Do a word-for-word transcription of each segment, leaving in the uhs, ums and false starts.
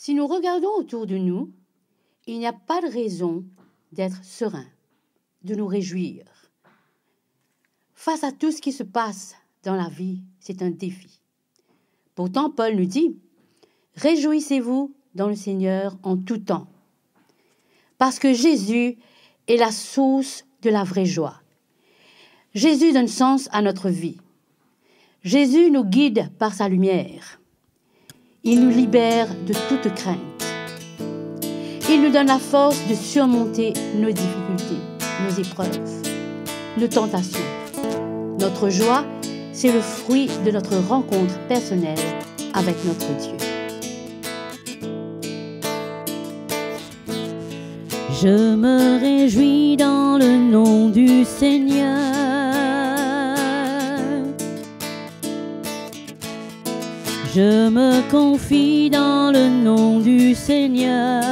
Si nous regardons autour de nous, il n'y a pas de raison d'être serein, de nous réjouir. Face à tout ce qui se passe dans la vie, c'est un défi. Pourtant, Paul nous dit, réjouissez-vous dans le Seigneur en tout temps. Parce que Jésus est la source de la vraie joie. Jésus donne sens à notre vie. Jésus nous guide par sa lumière. Il nous libère de toute crainte. Il nous donne la force de surmonter nos difficultés, nos épreuves, nos tentations. Notre joie, c'est le fruit de notre rencontre personnelle avec notre Dieu. Je me réjouis dans le nom du Seigneur. Je me confie dans le nom du Seigneur.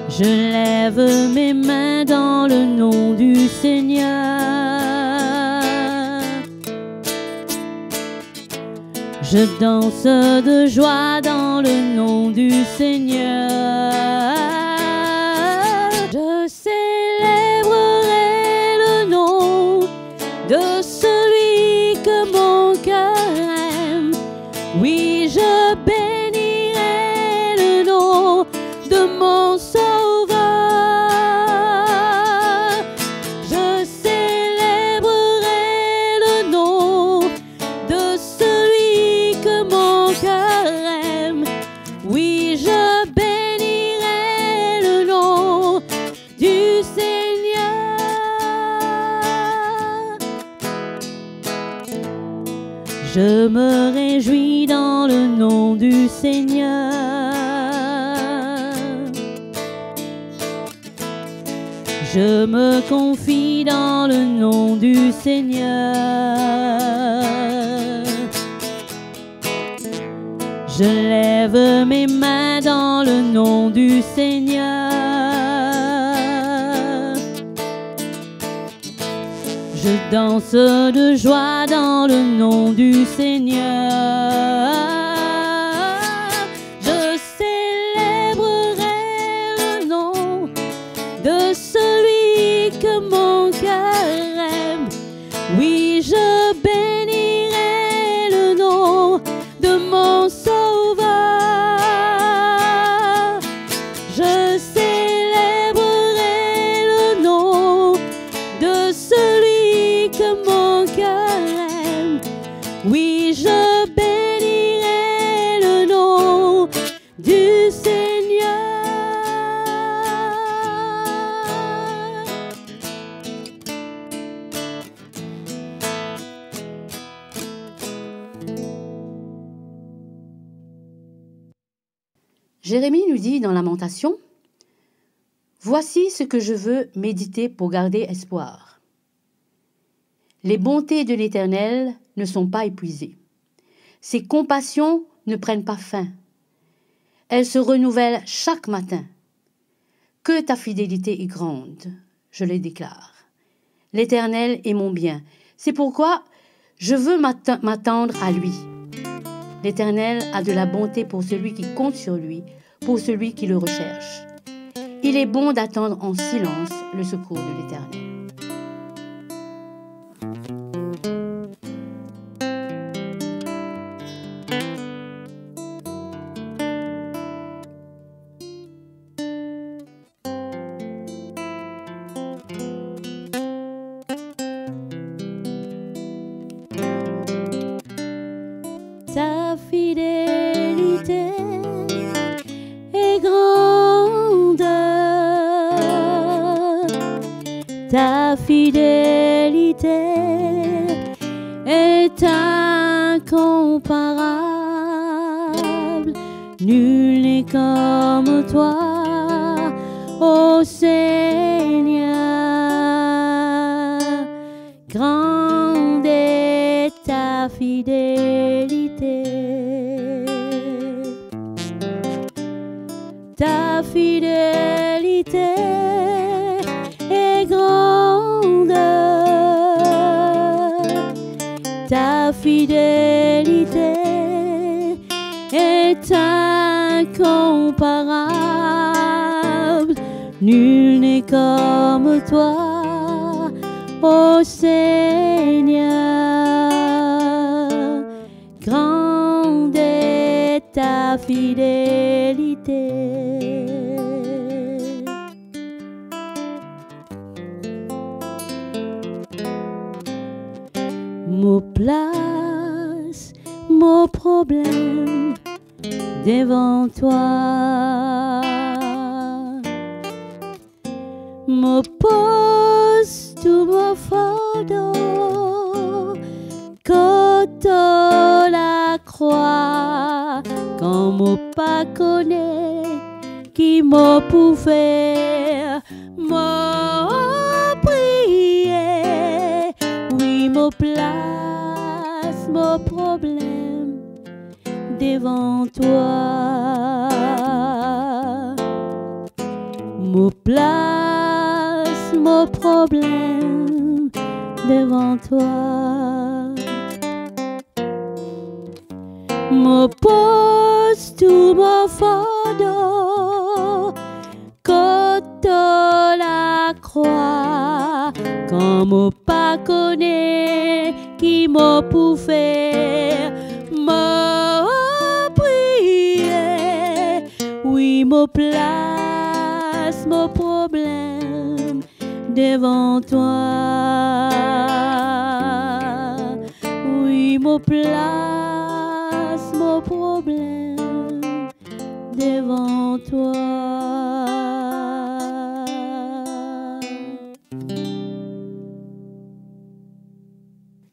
Je lève mes mains dans le nom du Seigneur. Je danse de joie dans le nom du Seigneur. Je célébrerai le nom de celui que mon cœur aime. Oui, je bénirai le nom de mon Sauveur. Je célébrerai le nom de celui que mon cœur aime. Oui, je bénirai le nom du Seigneur. Je me réjouis dans le nom du Seigneur. Je me confie dans le nom du Seigneur. Je lève mes mains dans le nom du Seigneur. Je danse de joie dans le nom du Seigneur. Je célébrerai le nom de celui que mon cœur aime. Oui, je bénirai le nom de mon Sauveur. Je célébrerai le nom de celui que mon cœur aime. Oui, je bénirai le nom du Seigneur. Jérémie nous dit dans Lamentations, voici ce que je veux méditer pour garder espoir. Les bontés de l'Éternel ne sont pas épuisées. Ses compassions ne prennent pas fin. Elles se renouvellent chaque matin. Que ta fidélité est grande, je le déclare. L'Éternel est mon bien. C'est pourquoi je veux m'att-, m'attendre à lui. L'Éternel a de la bonté pour celui qui compte sur lui, pour celui qui le recherche. Il est bon d'attendre en silence le secours de l'Éternel. Ta fidélité est grande, ta fidélité est incomparable. Nul n'est comme toi, ô Seigneur. Grande est ta fidélité. Ta fidélité est grande. Ta fidélité Nul n'est comme toi, ô Seigneur, grande est ta fidélité. Mo plas mo problem devan twa. Mo poz tou mo fardo kot to lakrwa. Kan mo pa kone ki mo pou fer, mo priye. Wi, mo plas mo problem devan twa. Mo plas mo problem devan twa. Mo poz tou mo fardo kot to lakrwa. Kan mo pa kone ki mo pou fer, mo priye. Wi, mo plas mo problem devan twa. Wi, mo plas mo problem devan twa.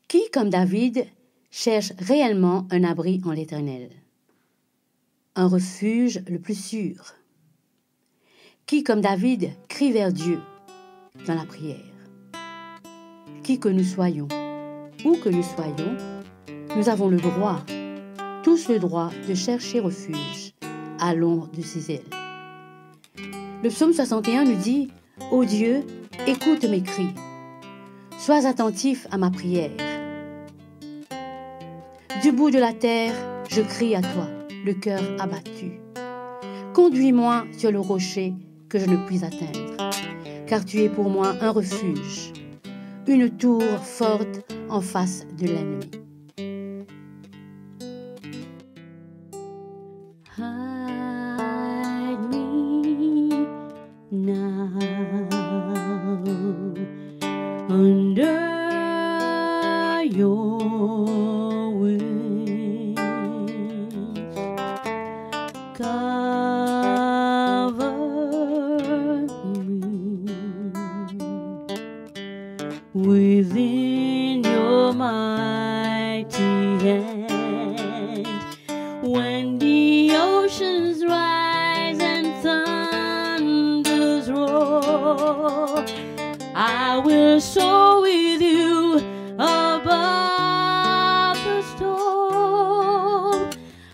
Qui, comme David, cherche réellement un abri en l'Éternel, un refuge le plus sûr ? Qui, comme David, crie vers Dieu dans la prière ? Qui que nous soyons, où que nous soyons, nous avons le droit, tous le droit de chercher refuge à l'ombre de ses ailes. Le psaume soixante et un nous dit : « Ô Dieu, écoute mes cris, sois attentif à ma prière. Du bout de la terre, je crie à toi, le cœur abattu. Conduis-moi sur le rocher que je ne puis atteindre, car tu es pour moi un refuge, une tour forte en face de l'ennemi. » Hide me now under your wings. Cover me within your mighty hand. When the oceans rise and thunders roar, I will soar with you above the storm.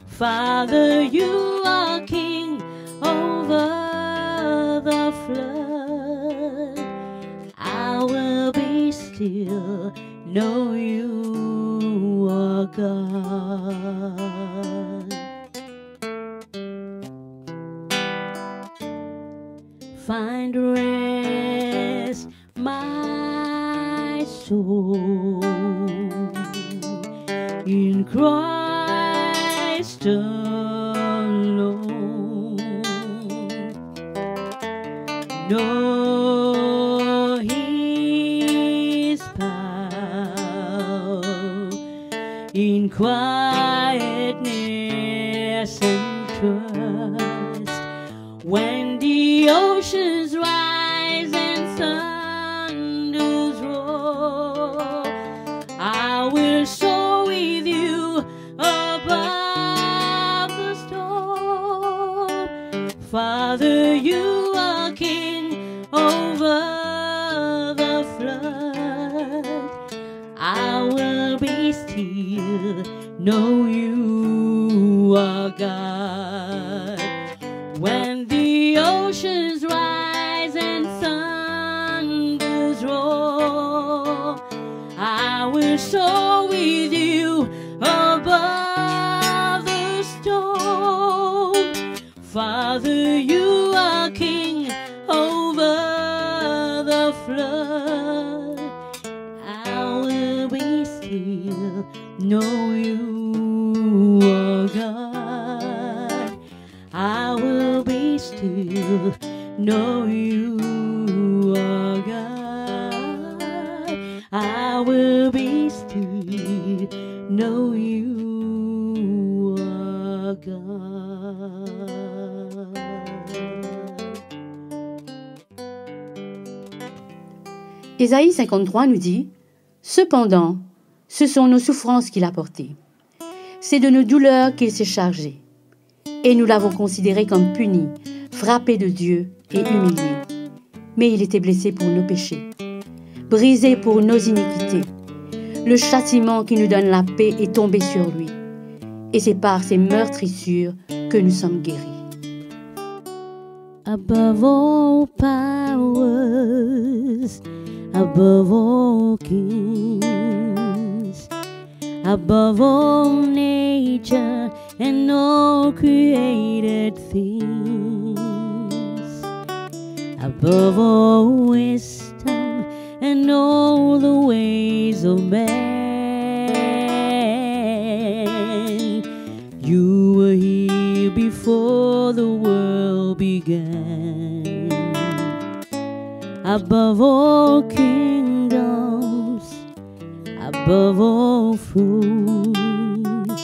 Father, you are king over the flood. I will be still, know you are God. Find rest, my soul, in Christ alone. Know his power in quietness and trust. When the oceans rise and thunders roar, I will soar with you above the storm. Father, you are king over the flood. I will be still, know you are God. When the oceans rise and thunders roar, I will soar with you above the storm. Father, you are king over Flood, I will be still. Know you are God. I will be still. Know you are God. I will be still. Know you are God. Ésaïe cinquante-trois nous dit, Cependant, ce sont nos souffrances qu'il a portées. C'est de nos douleurs qu'il s'est chargé. Et nous l'avons considéré comme puni, frappé de Dieu et humilié. Mais il était blessé pour nos péchés, brisé pour nos iniquités. Le châtiment qui nous donne la paix est tombé sur lui. Et c'est par ses meurtrissures que nous sommes guéris. Above all powers, above all kings, above all nature and all created things, above all wisdom and all the ways of man. You were here before the world began. Above all kingdoms, above all thrones,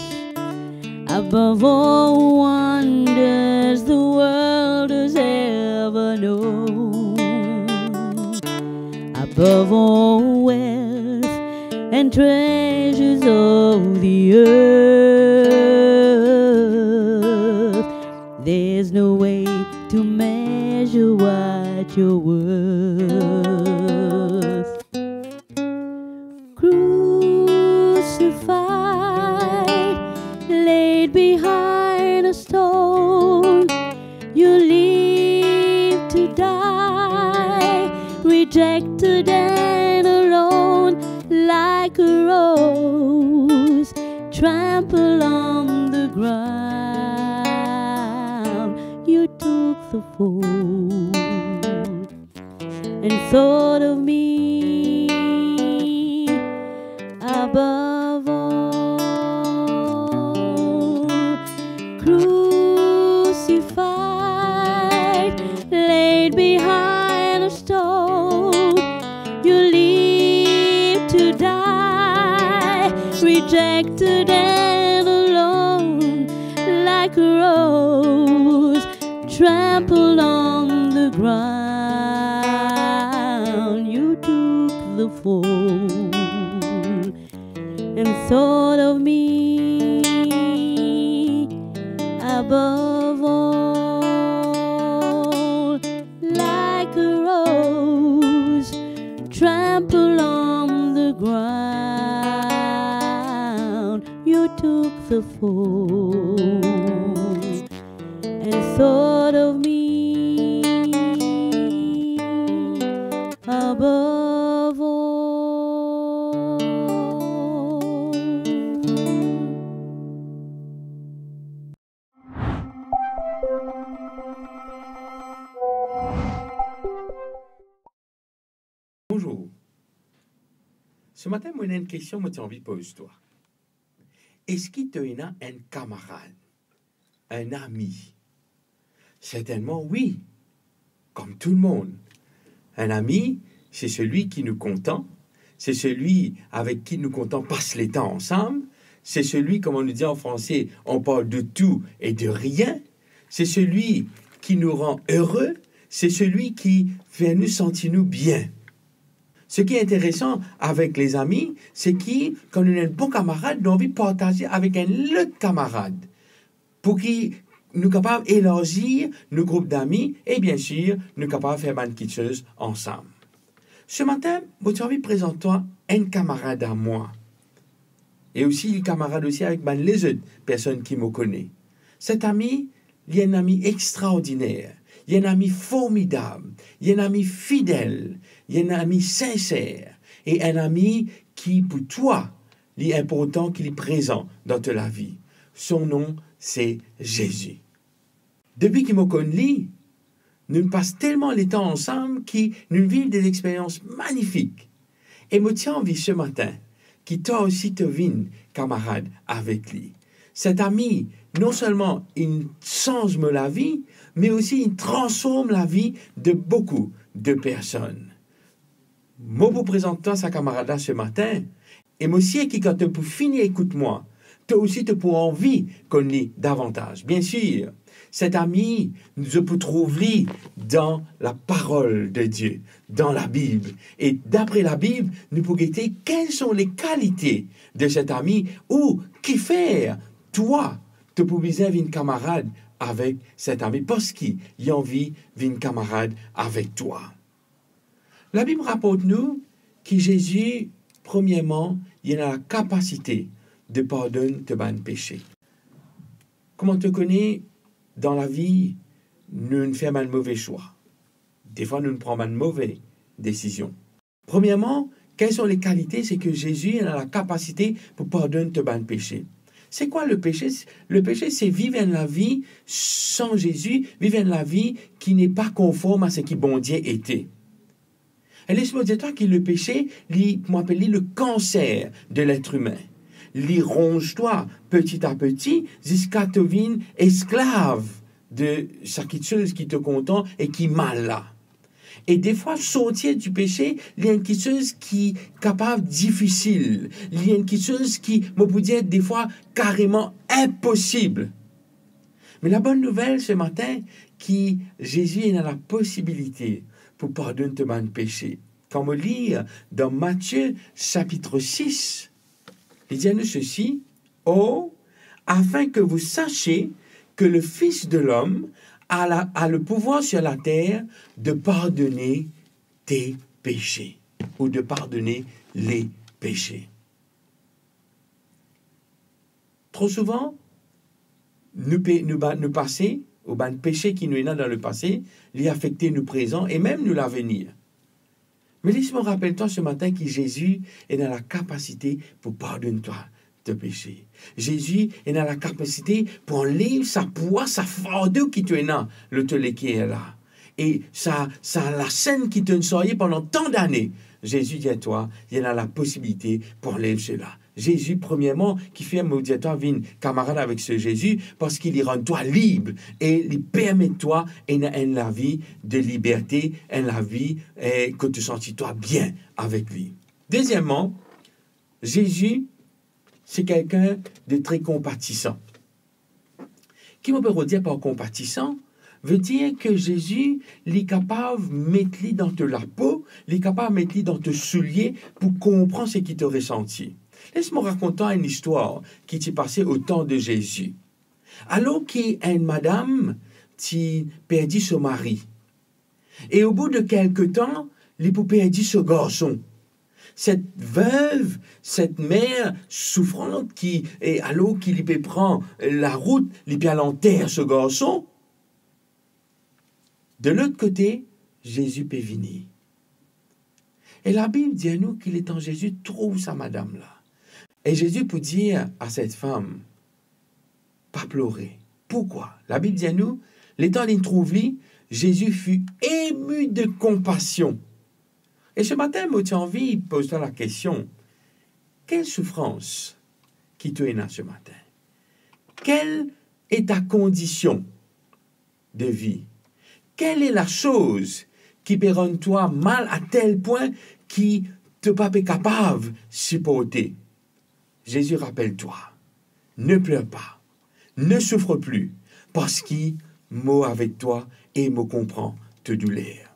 above all wonders the world has ever known, above all wealth and treasures of the earth, there's no way to measure what you're worth. Crucified, laid behind a stone, you live to die, rejected and alone, like a rose trampled on the ground. You took the fall and thought of me above all. Crucified, laid behind a stone, you live to die, rejected and alone, like a rose trampled on the ground. You took the fall and thought of me above all, like a rose trampled on the ground. You took the fall and thought of me above all. Bonzour. Se matin, mo ena enn kestion mo ti anvi poz twa. Eski to ena enn kamarad, enn ami? Sertennman, wi. Comme tout le monde. Un ami, c'est celui qui nous contente, c'est celui avec qui nous comptons passer le temps ensemble, c'est celui, comme on nous dit en français, on parle de tout et de rien, c'est celui qui nous rend heureux, c'est celui qui fait nous sentir nous bien. Ce qui est intéressant avec les amis, c'est que quand on a un bon camarade, on a envie de partager avec un autre camarade. Pou ki nou kapav elarzi nou group dami e, bien sir, nou kapav fer bann kiksoz ansam. Se matin, mo ti anvi prezant twa enn kamarad a mwa. E osi, li kamarad osi avek bann lezot personn ki mo kone. Set ami, li enn ami extraordiner, li enn ami formidab, li enn ami fidel, li enn ami sinser, e enn ami ki, pou twa, li inportan ki li prezan dan to lavi. Son nom, se Zezi. Depi ki mo konn li, Nou'nn pas telman letan ansam ki nou'nn viv de lexperyans manifik. E mo ti anvi se matin ki twa osi to vinn kamarad avek li. Set ami non selman inn sanz mo lavi, me osi inn transform lavi de boukou de personn. Mo pou prezant twa sa kamarad la se matin, e mo sir ki kan to pou fini ekout mwa, to osi to pou anvi konn li davantaz. Biensir, set ami, nou pou trouv li dan Laparol de Die, dan Labib. E dapre Labib, nou pou gete kel son le kalite de set ami ou kifer twa to pou bizin vinn kamarad avek set ami, parski li anvi vinn kamarad avek twa. Labib raport nou ki Zezi, premierman, li ena lakapasite de pardonn to bann pese. Kouma to kone, dan lavi, nou fer bann move swa. Defwa, nou pran bann move desizion. Premierman, kel son le kalite, se ki Zezi ena lakapasite pou pardonn to bann pese. Se kwa le pese? Le pese, se viv enn lavi san Zezi, viv enn lavi ki n'est pas conforme à ce que Bondie ete. E les mo dir twa ki le pese, li, mo apel li le kanser de letr imin. Li ronz twa peti a peti ziska to vinn esklav de sa kiksoz ki to kontan e ki mal la. E defwa, sortir di pese, li enn kiksoz ki kapav difisil. Li enn kiksoz ki, mo pou dir, defwa, kareman inposib. Me labonn nouvel se matin, ki Zezi ena laposibilite pou pardonn to bann pese. Kan mo lir dan Matie sapit sis, li dir nou sesi, Or, afin que vous sachiez que le Fils de l'homme a la, a le pouvoir sur la terre de pardonner tes péchés ou de pardonner les péchés. Tro souvan, nou pe, nou ba, nou pase, ou bann pese ki nou ena dan lepase, li afekte nou prezan e mem nou lavenir. Me les mo rapel twa se matin ki Zezi ena lakapasite pou pardonn twa to pese. Zezi ena lakapasite pou anlev sa pwa, sa fardo ki to ena lor to leker la. E sa, sa lasenn ki to'nn sarye pandan tan dane, Zezi dir twa, li ena laposibilite pou anlev sela. Zezi, premierman, kifer mo dir twa vinn kamarad avek se Zezi, parski li rann twa lib e li permet twa ena enn lavi de liberte, enn lavi, eh, kot to santi twa bien avek li. Dezierman, Zezi, se kelkenn de tre konpatisan. Ki mo pe rod dir par konpatisan? Vedir ki Zezi, li kapav met li dan to lapo, li kapav met li dan to soulie pou konpran seki to resanti. Les mo rakont twa enn istwar ki ti pase o tan de Zezi. Alor ki enn madam ti perdi so mari, e o bout de kelke tan, li pou perdi so garson. Set vev, set mer soufrant ki, e alor ki li pe pran larout, li pe al anter so garson, de lot kote, Zezi pe vini. E Labib dir nou ki letan Zezi trouv sa madam la, e Zezi pou dir a set fam, pa plore. Pourkwa? Labib dir nou, letan li trouv li, Zezi fut ému de compassion. E se matin, mo ti anvi poz twa lakestion, kel soufrans ki to ena se matin? Quelle est ta condition de vie? Quelle est la chose ki pe rann twa mal a tel pwin ki to pa pe kapav siporte? Zezi rapel twa, ne pleure pas, ne souffre plus, parski mo avek twa e mo konpran to douler.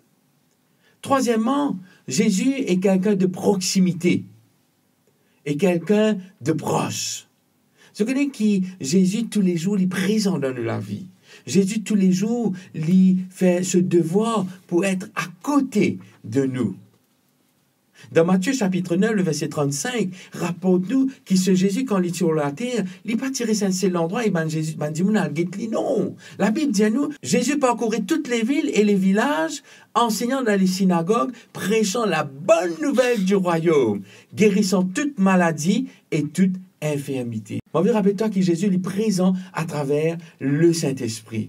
Trwazierman, Zezi est quelqu'un de proximité et quelqu'un de proche. Zot kone ki Zezi toulezour li prezan dan nou lavi. Zezi toulezour li fer so devwar pou et akote de nou. Dan Matie sapit nef, le verse trannsink, raport nou ki se Zezi, kan li ti lor later, li pa ti res enn sel landrwa e bann Zezi, bann dimoun al get li. Non! Labib dir nou, Zezi parkourait toutes les villes et les villages, enseignant dans les synagogues, prêchant la bonne nouvelle du royaume, guérissant toute maladie et toute infirmité. Mo anvi rapel twa ki Zezi, li prezan atraver Lesintespri.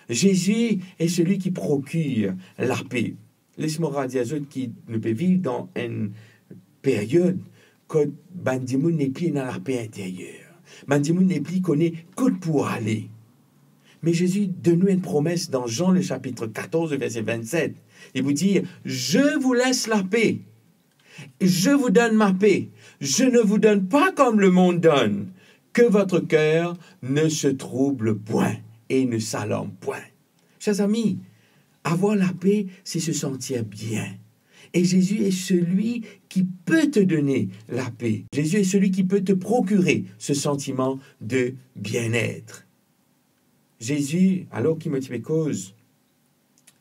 Zezi e selwi ki prokir lape. Les mo dir zot ki nou pe viv dan enn period kot bann dimoun nepli ena lape interyer. Bann dimoun nepli kone kot pou ale. Me Zezi donn nou enn promes dan Zan, le sapit katorz, verse vennset. Li pou dir, "Je vous laisse la paix. Je vous donne ma paix. Je ne vous donne pas comme le monde donne. Que votre cœur ne se trouble point et ne s'alarme point." Chers amis, avoir la paix, c'est se sentir bien. Et Jésus est celui qui peut te donner la paix. Jésus est celui qui peut te procurer ce sentiment de bien-être. Zezi, alor ki mo ti pe koz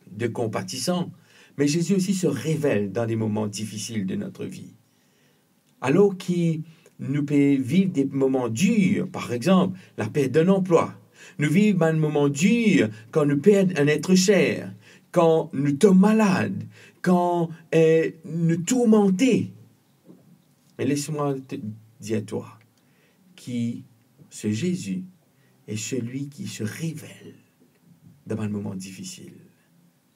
de konpatisan, me Zezi osi se revel dan de moman difisil de notre vie. Alor ki nou pe viv de moman dir, par exanp, la pert d'un anplwa, nou viv bann moman dir kan nou perd enn et ser, kan nou tom malad, kan, eh, nou tourmante. Me les mwa te dir twa ki se Zezi e selwi ki se revel dan bann moman difisil.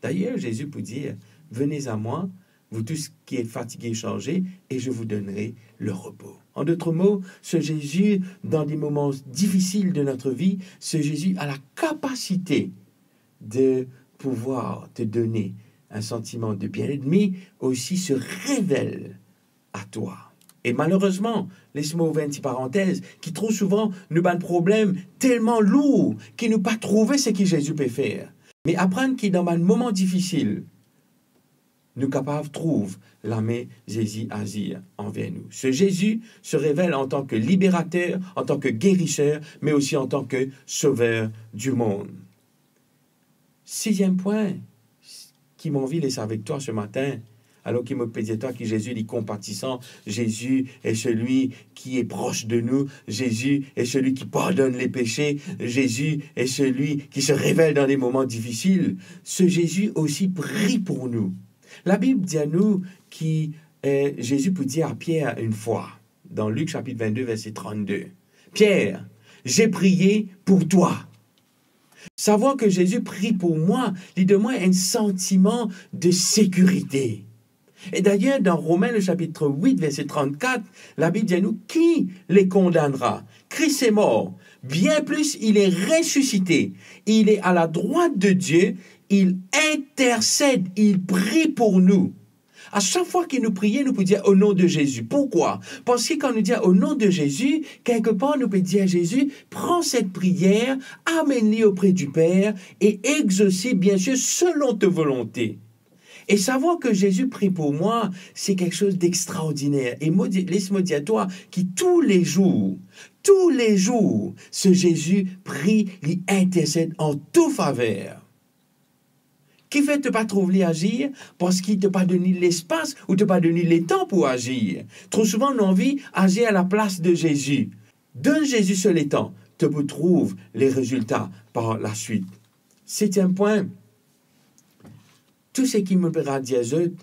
Dayer, Zezi pou dir, "Venez à moi, vous tous qui êtes fatigués et chargés, et je vous donnerai le repos." En d'autres mots, ce Jésus, dans des moments difficiles de notre vie, ce Jésus a la capacité de pouvoir te donner un sentiment de bien-être, mais aussi se révèle à toi. E malerezman, les mo ouver enn ti parantez, ki tro souvan nou bann problem telman lour ki nou pa trouve seki Zezi pe fer. Me aprann ki dan bann moman difisil, nou kapav trouv lame Zezi azir anver nou. Ce Jésus se révèle en tant que libérateur, en tant que guérisseur, mais aussi en tant que sauveur du monde. Siziem pwin ki mo anvi les avek twa se matin, alor ki mo pe dir twa ki Zezi li konpatisan, Zezi e selwi ki e pros de nou, Zezi e selwi ki pardonn lepese, Zezi e selwi ki se revel dan le moman difisil, se Zezi osi pri pou nou. Labib dir nou ki, eh, Zezi pou dir a Pier enn fwa, dan Lik sapit vennde, verse trannde, "Pierre, j'ai prié pour toi." Savwar ki Zezi pri pou mwa, li donn mwa enn santiman de sekirite. E dayer, dan Romin, le sapit wit, verse trannkat, Labib dir nou, "Qui le condamnera? Christ est mort. Bien plus, il est ressuscité. Il est à la droite de Dieu. Il intercède, il prie pour nous." A sak fwa ki nou priye, nou pou dir, "Au nom de Jésus." Pourkwa? Parski kan nou dir, "Au nom de Jésus", kelkepar nou pe dir, "Zezi, pran set priyer, amenn li auprès du Père et exauce, bien sûr, selon ta volonté." E savwar ki Zezi pri pou mwa, se kiksoz dextraordiner. E mo di-, les mo dir twa ki toulezour, toulezour, se Zezi pri, li intersed an to faver. Kifer to pa trouv li azir? Parski to pa donn li lespas ou to pa donn li letan pou azir. Tro souvan, nou anvi azir a laplas de Zezi. Donn Zezi so letan, to pou trouv le rezilta par laswit. Setiem pwin, tou seki mo pe dir zot,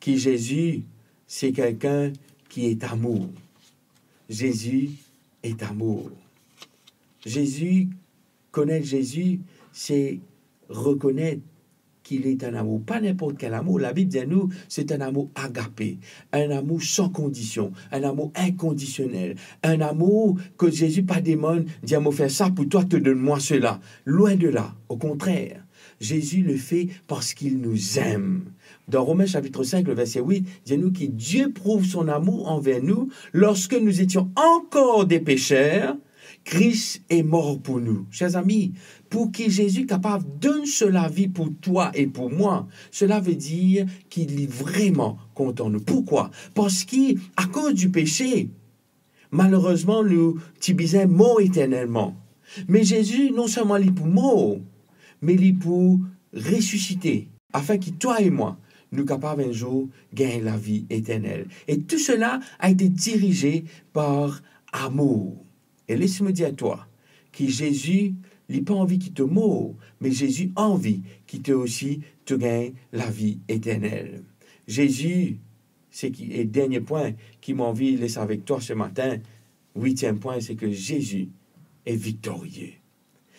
ki Zezi se kelkenn ki est amour. Zezi est amour. Zezi, konet Zezi, se rekonet ki li est un amour. Pa ninport kel amour. Labib dir nou, se enn amour agape, enn amour san kondision, enn amour inkondisionel, enn amour ki Zezi pa demann, dir, "Mo fer sa pou twa, to donn mwa sela." Lwin de la, okontrer, Zezi le fer parski li nou zem. Dan Romin sapit sink, le verse wit, dir nou ki Dieu prouve son amour envers nous, lorsque nous étions encore des pécheurs, Christ est mort pour nous. Chers amis, pou ki Zezi kapav donn so lavi pou twa e pou mwa, sela ve dir ki li vreman kontan nou. Pourkwa? Parski akoz di pese, malerezman, nou ti bizin mor eternelman. Me Zezi, non selman li pou mor, me li pou resisite, afin ki twa e mwa, nou kapav enn zour gagn lavi eternel. E tou sela a ete dirize par amour. E les mo dir twa ki Zezi, li pa anvi ki to mor, me Zezi anvi ki to osi to gagn lavi eternel. Zezi, seki, e dernie pwin ki mo anvi les avek twa se matin, witiem pwin, se ki Zezi est victorieux.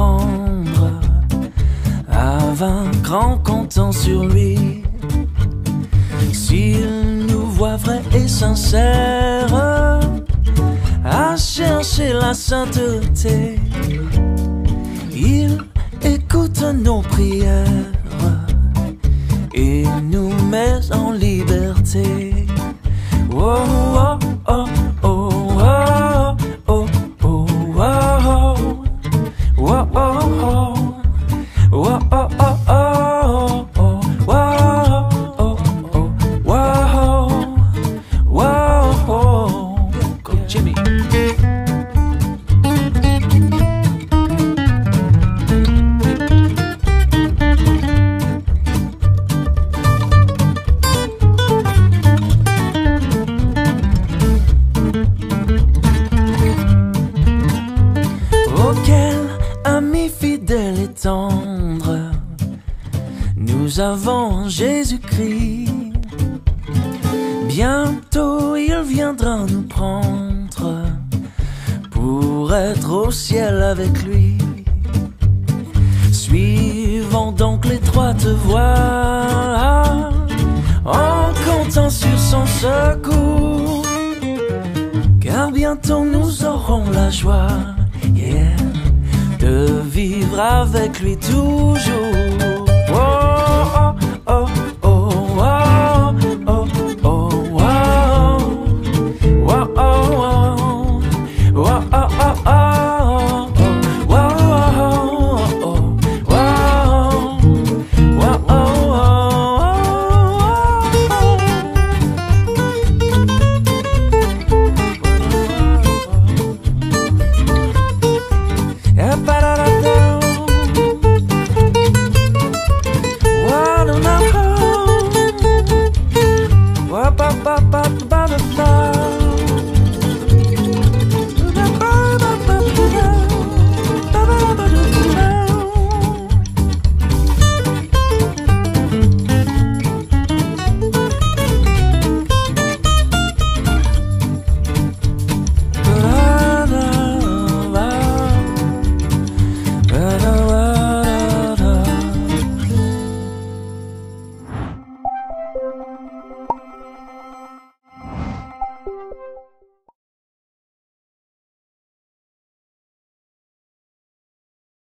Prendre, avoir grand content sur lui. S'il nous voit vrai et sincère, à chercher la sainteté, il écoute nos prières et nous met en liberté. Oh, oh, oh, oh, oh, oh, oh, oh, oh. Whoa, oh, oh. Whoa, oh, oh, oh, oh. Whoa, oh, oh, oh, oh. Whoa, oh, oh. Go, Jimmy. Oh, quel ami fidèle et tendre nous avons en Jésus-Christ. Bientôt il viendra nous prendre pour être au ciel avec lui. Suivons donc l'étroite voie en comptant sur son secours, car bientôt nous aurons la joie, yeah, de vivre avec lui toujours.